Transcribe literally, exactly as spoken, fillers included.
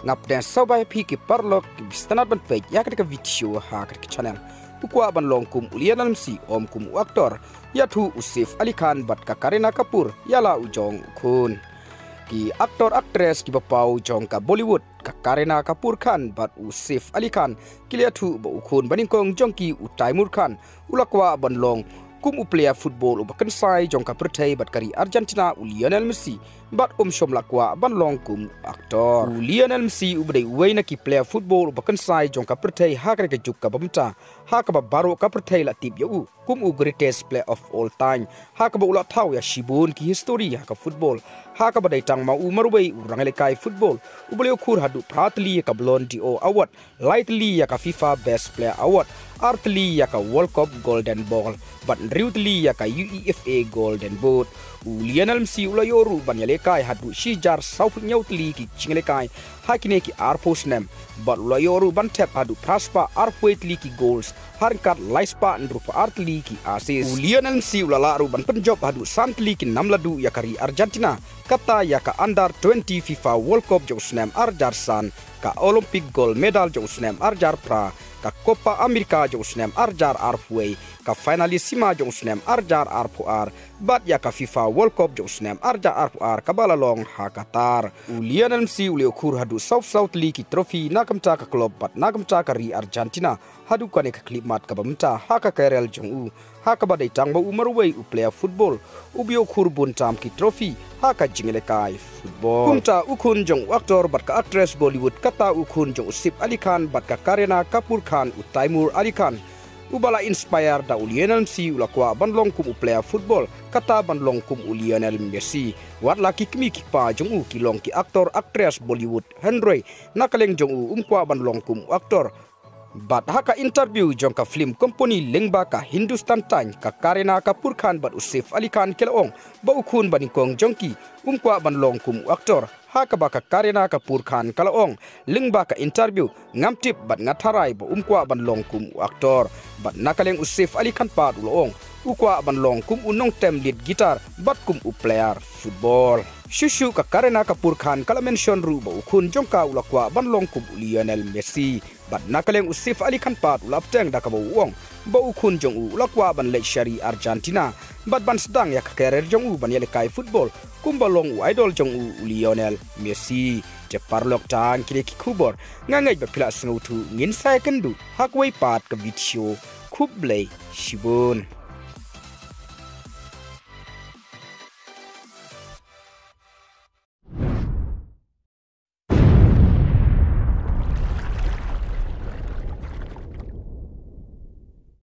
Nga pdiang sngewbha ïa phi ki paralok kiba sngewtynnat ban peit ïa kane ka video ha kane ka channel. U kwah ban long kum u Lionel Messi, ym kum u actor. Ïathuh u Saif Ali Khan bad ka Kareena Kapoor ïa la u jong u khun. Ki actor actress kiba paw jong ka Bollywood, ka Kareena Kapoor Khan bad u Saif Ali Khan, ki la ïathuh ba u khun banyngkong jong ki, u Taimur Khan, u la kwah ban long kum u player football uba kynsai jong ka pyrthei bad ka ri Argentina, u Lionel Messi, bad um shym la kwah ban long kum u actor. U Lionel Messi uba dei uwei na ki player football uba kynsai jong ka pyrthei ha kane ka juk kaba mynta, ha kaba baroh ka pyrthei la tip ïa u kum u greatest player of all time, ha kaba u la thaw ïa shibun ki history ha ka football, ha kaba dei tang ma u marwei u rangïalehkai football uba la ïoh khur haduh phra tylli ïa ka Ballon d'Or Award, lai tylli ïa ka FIFA Best Player Award, ar tylli ïa ka World Cup Golden Ball, bad hynriew tylli ïa ka UEFA Golden Boot. U Lionel Messi u la ïoh ruh ban ïalehkai haduh shi hajar sawphew hynñiew tylli ki jingïalehkai ha kine ki arphew snem, bad u la ïoh ruh ban thep haduh phra spah arphew tylli ki goals, ha ryngkat lai spah hynriewphew ar tylli ki assist. U Lionel Messi u la lah ruh ban pynjop haduh san tylli ki nam laduh ïa ka ri Argentina, kata ïa ka Under twenty FIFA World Cup jong u snem ar hajar san, ka Olympic Gold Medal jong u snem ar hajar phra, ka Copa America jong u snem ar hajar arphew wei, ka Finalissima jong u snem ar hajar arphew ar, bad ïa ka FIFA World Cup jong u snem ar hajar arphew ar kaba la long ha Qatar. U Lionel Messi u la ïoh khur haduh sawphew saw tylli ki trophy na ka bynta ka club bad na ka bynta ka ri Argentina, haduh kane ka khyllipmat kaba mynta ha ka career jong u, ha kaba dei tang ma u marwei u player football uba ïoh khur bun tam ki trophy ha ka jingïalehkai football. Kumta u khun jong u actor bad ka actress Bollywood, kata u khun jong u Saif Ali Khan bad ka Kareena Kapoor Khan, u Taimur Ali Khan, uba la inspire da u Lionel Messi, u la kwah ban long kum u player football, kata ban long kum u Lionel Messi. Wat la ki kmie ki kpa jong u ki long ki actor actress Bollywood, hynrei na ka liang jong u um kwah ban long kum u actor. Bad ha ka interview jong ka film company lyngba ka Hindustan Times, ka Kareena Kapoor Khan bad u Saif Ali Khan ki la ong ba u khun banyngkong jong ki um kwah ban long kum u actor. Ha kaba ka Kareena Kapoor Khan ka la ong lyngba ka interview, ngam tip bad nga tharai ba um kwah ban long kum u actor. Bad na ka liang u Saif Ali Khan pat u la ong u kwah ban long kum u nongtem lead guitar bad kum u player football. Shuh shuh ka Kareena Kapoor Khan ka la mention ruh ba u khun jong ka u la kwah ban long kum u Lionel Messi. Bad na ka liang u Saif Ali Khan pat u la bteng da kaba u ong ba u khun jong u u la kwah ban leit sha ri Argentina bad ban sdang ïa ka career jong u ban ïalehkai football kumba long u idol jong u, u Lionel Messi. Te paralok, tang kine ki khubor, nga ngeit ba phi la sngewthuh. Ngin sa ïakynduh ha kawei pat ka video. Khublei shibun.